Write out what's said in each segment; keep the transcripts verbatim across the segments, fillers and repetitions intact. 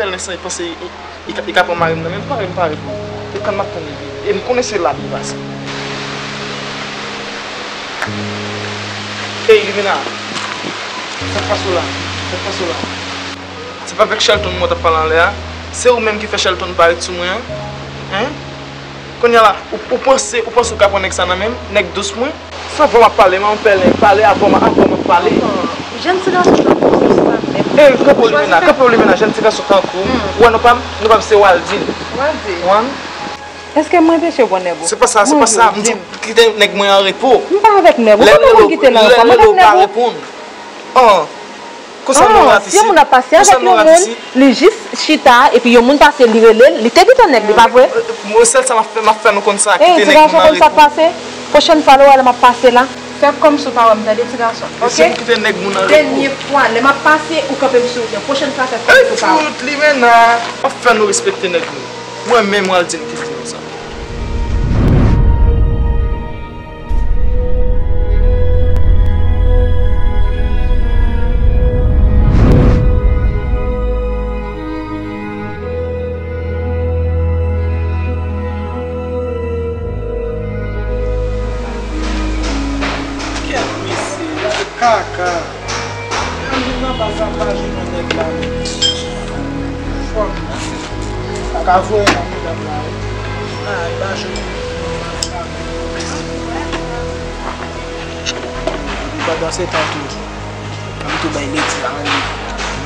Pèlen san, li panse li, li, li ka, li ka pran mari m nan men, m pare, m pare pou li. Li tann m ap tann li vini. E m konnen se la pou l pase. Ey, Livena, sa k pase w la? Sa k pase w la? Se pa avèk Shelton mwen t ap pale anlè a? Se ou menm ki fè Shelton parèt sou mwen an? Hein? Kounye a la, ou, ou panse, ou panse ou ka pran nèg sa nan men m? Nèg dous mwen? Sa fè w ap pale, men yon pèlen, pale avan m, avan m ap pale. Jèn ti gason tankou w, se sa menm. Ey, kanpe w Livena, kanpe w Livena, jèn ti gason tankou w. Ou wè non pa m, non pa m se Waldine. Waldine. Èske mwen anpeche w pran nèg ou? Se pa sa, se pa sa, m di w kite nèg mwen an repo. M pa avèk nèg ou, kòman pou m kite l an repo? M avèk nèg ou? An, konsa nou rat isi. Si yon moun ap pase avèk yon moun, li jis chita, epi yon moun pase, li rele l, li te gentan nèg li, pa vre? Mwen, sèl sa m ap fè, m ap fè nou konn sa, kite nèg moun an repo. Pwochèn fwa lè w wè lè m ap pase la, fè kòmsi w pa wè m, tande, ti gason, oke? Dènye fwa, lè m ap pase, ou kanpe m sou wout lan. Pwochèn fwa, fè kòmsi w pa wè m. Fout Livena, m ap fè nou respekte nèg nou. Mwen menm, Waldine, ki di nou sa. Kèt mesye, gade kaka. Yon jou nan baz la, m pa jwenn yon nèg la menm. Fòk. Pa ka voye nan medam la, wi. Ah, li pa jwenn. Pandan se tan tou, m tou bay ledi a annik.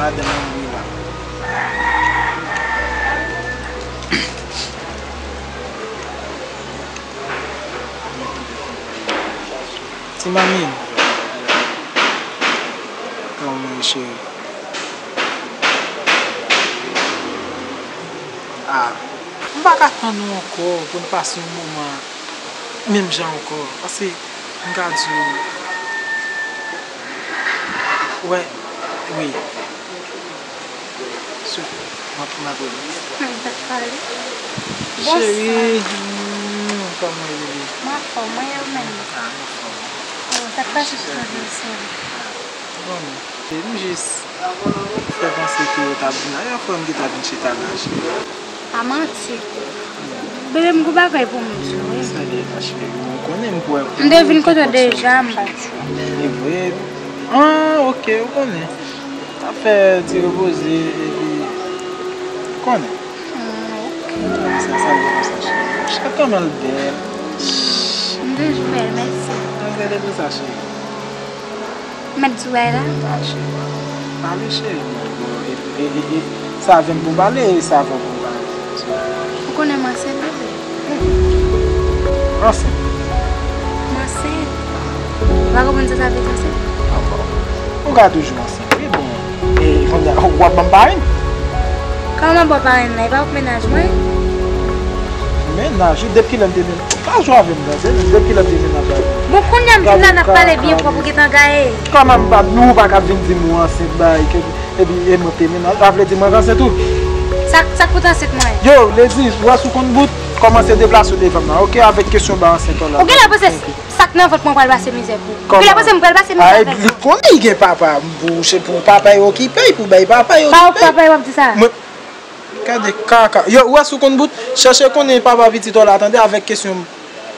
Madanm annik la. Ti manmi m. Kòman w ye, cheri? Ah, m pa ka tann ou ankò pou n pase yon moman menm jan ankò. Paske m ka di w, wè, wi. Sou, m ap, m ap rele. Mwen pa t pale. Cheri, hmm, kòman w ye? M anfòm, mwen ye ou menm? Ah, m anfòm. Oh, sa k pase sou rezo sosyo? Bon, e m jis fè panse ke yo t ap vin la. Yon frè m ki t ap vin chita la, cheri. Pa manti. Bebe, m gon bagay pou m di w, wi. Sa depase, ou konnen m kwè. M te vin kote w deja, m pa t. E vre? Ah, ok, ou konnen. Ap fè ti repoze, epi, ou konnen. Ah, ok. Sa, sa, sa, cheri. Chak kòman l bèl. M toujou bèl, mèsi. Gade pou sa, cheri. Mèt di w bagay la? Ah, cheri. Pale, cheri. Bon, bon, e, e, e, e, sa avè m pou pale, e sa avè w pou pale. Ou konnen m ansent, bebe. Ansent? M ansent. Ou pa konprann sa sa vle di ansent? Ah, bon. Ou ka toujou ansent. Wi, bon. E, kounye a, w ap ban m parenn? Kòman ban w parenn la? E pa ou k mennaj mwen? Mennaj ou? Depi kilè m te mennaj? Pa jwe avè m, tande. Depi kilè m te mennaj avè w? Bon, kounye a m vin la, n ap pale byen pwòp, ou gentan gaye. Kòman m pa, nou pa ka vin di m ou ansent, bay, ke, epi, e mwen te mennaj, sa vle di mwen k ansent tou? Sa, sa k fout ansent mwen? Yo, Lady, w wè si w konn bout, kòmanse deplase w devan m nan, oke, avèk kesyon ba ansent w la. Ou genlè panse Sa k nan vant mwen pral pase mizè pou ou. Ou genlè panse m pral pase mizè avèk ou? Li konnen li gen papa, pou, se pou papa yo okipe, pou bay papa yo okipe. Pa papa yo ap di sa. Mwen, gade kaka. Yo, ou wè si w konn bout, chèche konnen papa pitit ou la, tande, avèk kesyon m.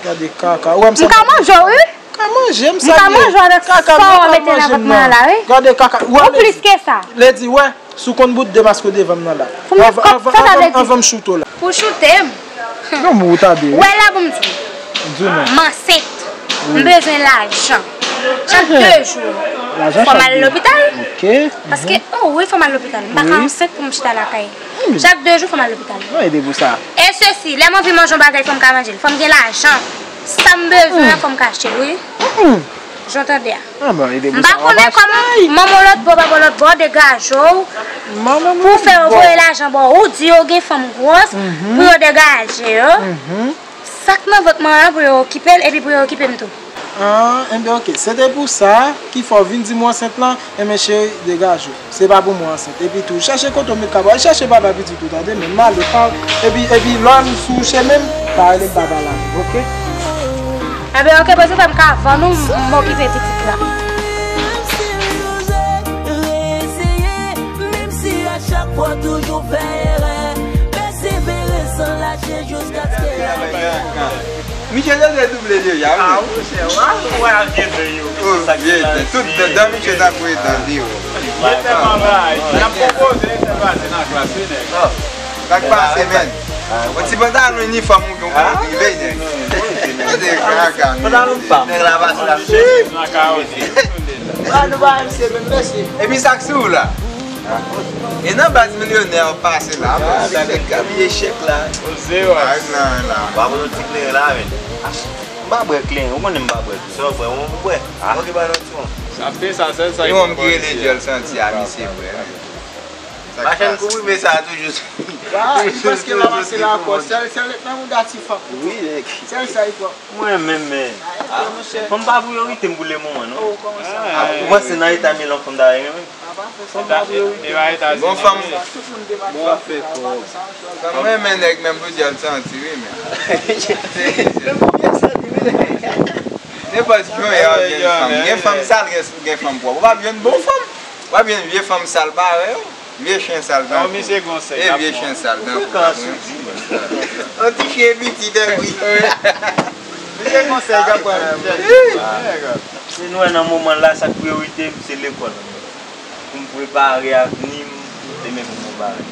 Gade kaka. Ou wè m sa. M ka manje w, wi. Ka manje m sa. M ka manje w avèk sa w mete nan vant mwen la, wi. Gade kaka. Ou wè, plis ke sa. Lady, wè. Si w konn bout, demaske w devan m nan la. Anvan, anvan, anvan, anvan m choute w la. Pou choute m? Non, men ou tande, wi. Wè la pou m di w. Di w non. M ansent. M bezwen lajan. Chak de jou. Fò m al lopital. Ok. Paske, oh wi, fò m al lopital. M pa ka ansent pou m chita lakay. Chak de jou, fò m al lopital. Mwen ede pou sa. E sesi, lè m anvi manje yon bagay, fò m ka manje l. Fò m gen lajan. Sa m bezwen an, fò m ka achte l, wi. Jan w tande a. M pa konnen kòman manman w lòt bò, papa w lòt bò degaje w pou fè yo voye lajan ba w. Ou di yo gen fanm gwòs pou yo degaje yo. Sa k nan vant mwen an pou yo okipe l epi pou yo okipe m tou. Ah, enben, ok. Se te pou sa ki fè w vin di m ou ansent lan, enben, cheri, degaje w. Se pa pou mwen ansent. Epi tou, chèche kote w met kaba w. Al chèche papa pitit ou, tande, men m ale pa w. Epi, epi, lè m sou chemen m, pa rele m papa la, oke? Enben, oke, bon, se fè m ka vann ou, m, m okipe pitit la. Fò toujou fè erè, pèsevere san lache jiskaske lavi an. Misye te double deja, wi. Ah, monchè, wa, wa, vye de yo. Oh, vye de. Tout dan, dan misye ta pou etan di yo. Yo tèlman bay. N ap konpoze, se pase nan klas, wi, nèg. Sa k pase, menn? Yon ti pantalon inifòm ou gen, ou rive, nèg. Pantalon pa m. Nèg la pase la. Ah, nou pa M C menm, mesye. Epi sa k sou ou la? E nan baz milyonè w pase la, baz. Gade echèk la. Oze, wa. Ay, nan la. Ba pou nou ti kleren la, men. M pa bwè kleren, ou konnen m pa bwè kleren. Sa w bwè, ou bwè. Ah. Ok, ba nou ti wonm. Sa fè sa, sèl sa. Yon wonm ki rele Djòl Santi a, misye bwè. Machann konprime sa toujou. Ba, paske l avanse la ankò. Sèl, sèl nan mouda ti fanm. Wi, nèg. Sèl sa li pran. Mwen menm, men. Fanm pa priyorite m pou le moman, non. Ou panse nan eta m ye lan fanm ta renmen mwen. Fanm pa priyorite. Bon fanm. Tout moun te mal. Bon, fè kò. Fanm renmen nèg menm pou Djòl Santi, wi, men. Nenpòt jan y ap jwenn fanm. Gen fanm sal, gen, gen fanm pwòp. Ou p ap jwenn bon fanm. W ap jwenn vye fanm sal parèy ou. Vye chen sal tankou. Non, misye konsèy, e vye chen sal tankou. Yon ti chen piti tankou. Misye konsèy k ap pran. Se nou wè nan moman la, sa k priyorite m, se lekòl. Pou m prepare avni m, demen pou m bagay.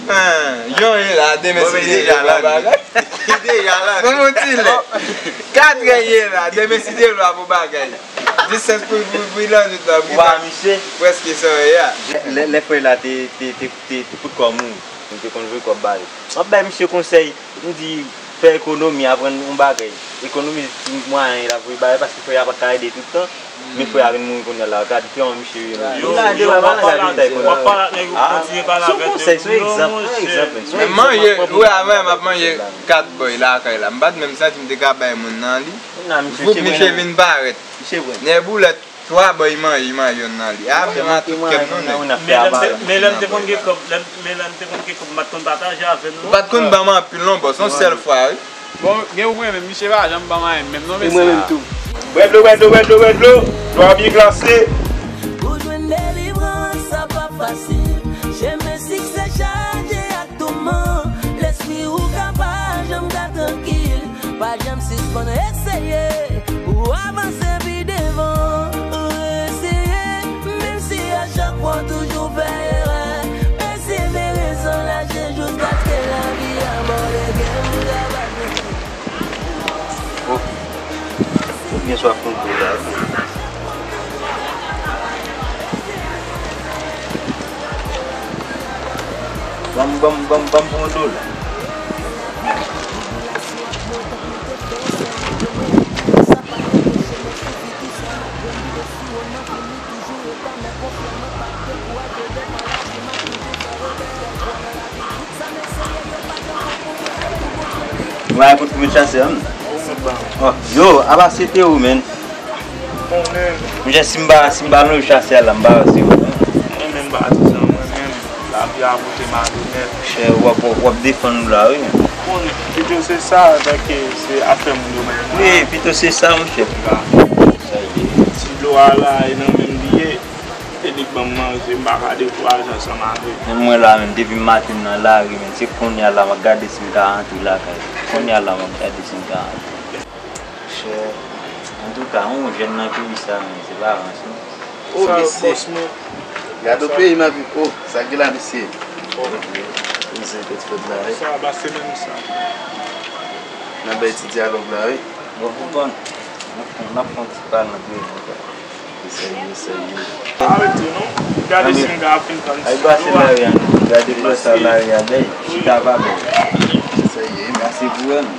Jan ye la, demen si Dye vle pou bagay. Li deja la. Bon, bon, ti lè. Katrè ye la, demen si Dye vle pou bagay. Distans pou, pou, pou lannuit la, pou prèske sòrèy a. Lè, lè frè la te, te, te, te, te kout kò mouri, nou te konn voye kòb ba yo. M ap bay misye konsèy, m di, fè ekonomi, aprann yon bagay. Ekonomi ti mwayen l ap voye ba yo, paske frè a pa ka ede tout tan. Men frè a vin mouri kounye a la, gade kòman misye ye. Yo, yo, w ap pale ak, w ap pale ak nèg yo, kontinye pale avèk yo. Se yon konsèy, se yon egzanp, se yon egzanp. Men manje, wi, avè m ap manje kat bòy lakay la. M pa t menm santi m te ka bay moun nan li. Voup misye vin parèt. Nèboulèt, twa bò, li manje, li manje youn nan li. A, men m a tout kè m, non, nèg. Men lè m te, men lè m te konn gen kòb, lè m, men lè m te konn gen kòb, m pa t konn pataje avè l, non. Ou pa t konn ban m anpil, non, bòs, yon sèl fwa, wi. Bon, gen ou mwen menm, misye pa janm ban m anyen menm, non, mesye. E mwen menm tou. Bwè dlo, bwè dlo, bwè dlo, bwè dlo, dlo a byen glase. Pou jwenn delivrans, sa pa fasil. Chemen siksè chaje ak touman. Lespri ou ka pa janm ka trankil. Pa janm sispann eseye pou avanse pi devan. Reseye, menm si a chak fwa w toujou fè erè. Pèsevere san lache jiskaske lavi a ba w lege m travay. Oh, ou byen swaf konkou la. Ban m, ban m, ban m, ban m pran dlo la. Mwen al kot pou met chase a, m. Oh, yo, apa se te ou, menn. Mwen menm. Monchè, si m pa, si m pa nan chase a la, m pa wè se ou, non. Mwen menm, m pa di sa, mwen menm. Lavi a pote m ale nèt. Monchè, w ap, w ap defann ou la, wi. Bon, pito se sa, paske se afè moun yo menm la. Wi, pito se sa, monchè. Ti dlo a la, e nan men m li ye. Se li k ban m manje, m pa ka dekouraje ansanm avè l. Menm mwen la menm, depi maten m nan lari, menm, se kounye a la m ap gade si m ka rantre lakay. Kounye a la m ap gade si m ka rantre. Monchè, antouka, yon jèn nan peyi sa, menm, se pa rans, non. Oh, mesye. Gade yon peyi m ap viv. Oh, sa k gen la, mesye? Oh. Koze k ap fèt la, wi. Sa, ba, se menm sa. N ap bay ti dyalòg la, wi. Bon, konprann. N ap fè, n ap fè yon ti pale antre nou, kwa. Eseye, eseye. Pa rete non. Gade si m ka fin pran ti dlo a. Ay, pase lari a, non. Gade kòman sa lari a bèl. Chita pa bèl. Eseye, men. Pase pou wè, non.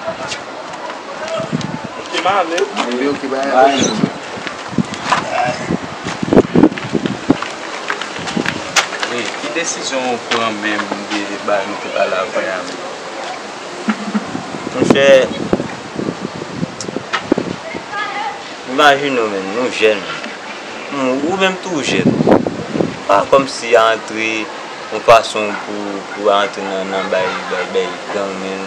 Te male. Wi, ok, bay. Bay. Wi, ki desizyon ou pran menm de bagay nou te pale avan a menm? Monchè, imajine w menm, nou jèn. Hmm, ou menm tou jèn. Pa kòmsi a antre yon fason pou, pou antre nan, nan bay, bay, bay gang, menm.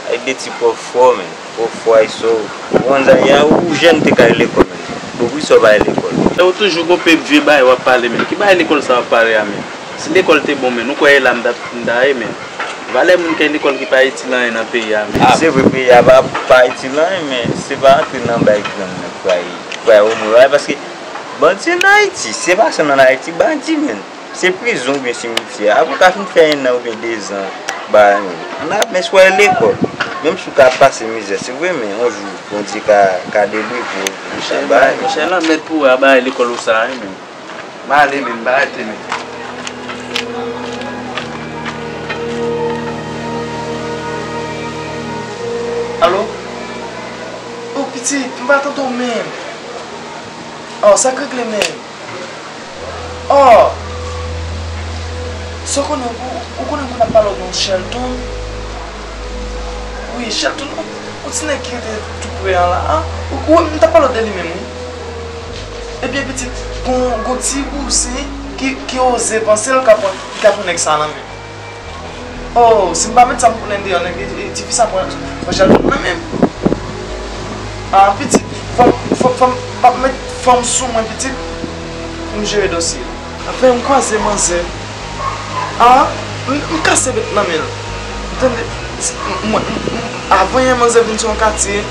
Ay, de ti pwòf fò, menm. Pwòf fò, ay, so. Ou konn sa, ya, ou jèn te ka al lekòl, menm. Bon, poukisa w pa al lekòl? E ou toujou gon pep vye bagay w ap pale, menm. Ki bagay lekòl sa w ap pale a, menm? Si lekòl te bon, men, ou kwè e la m t ap, m ta ye, men. Valè moun k al lekòl ki pa itil anyen nan peyi a, men. Se vre, peyi a pa, pa itil anyen, men se pa antre nan bay gang nan k pral, k pral remove bagay, paske bandi ann Ayiti, se pa sèlman ann Ayiti, bandi, men. Se prizon oubyen simityè. Apre w ka fin fè en an oubyen dezan, bagay, men. N ap, men si w al lekòl, menm si w ka pase mizè, se vre, men yon jou, Bondye ka, ka delivre w, bagay. Monchè, lanmèd pou w a bay lekòl ou sa, wi, men. M ale, men, m pa rete, men. Alo? O, pitit, m pa tande w menm. O, sa k regle menm? O! Sa w konnen, ou, ou konnen pou n ap pale w de yon Shelton? Wi, Shelton, yon, yon ti nèg ki rete tou pre an la, a? Ou, ou, m t ap pale w de li menm, wi. Ebyen, pitit, gon, gon ti bouzen ki, ki oze panse l ka pran, li ka pran nèg sa nan men. O, si m pa met sa m konnen deyò, nèg, e, e, tifi sa pran, pran Shelton nan men m. A, pitit, fò m, fò, fò m, m ap met fò m sou mwen, pitit, pou m jere dosye. Anfen, m kwaze manzè. A, m, m kase bet nan men l. Ou tande? M, mwen, m, m, avan yè manzè vin sou yon katye,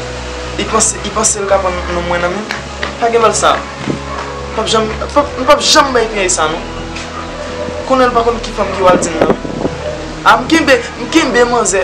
li panse, li panse l ka pran non mwen nan men m. Pa gen lòt sa. M p ap janm, m p ap, m p ap janm bay pyès sa, non. Konnen l pa konn ki fanm ki w al di m nan. A, m kenbe, m kenbe manzè.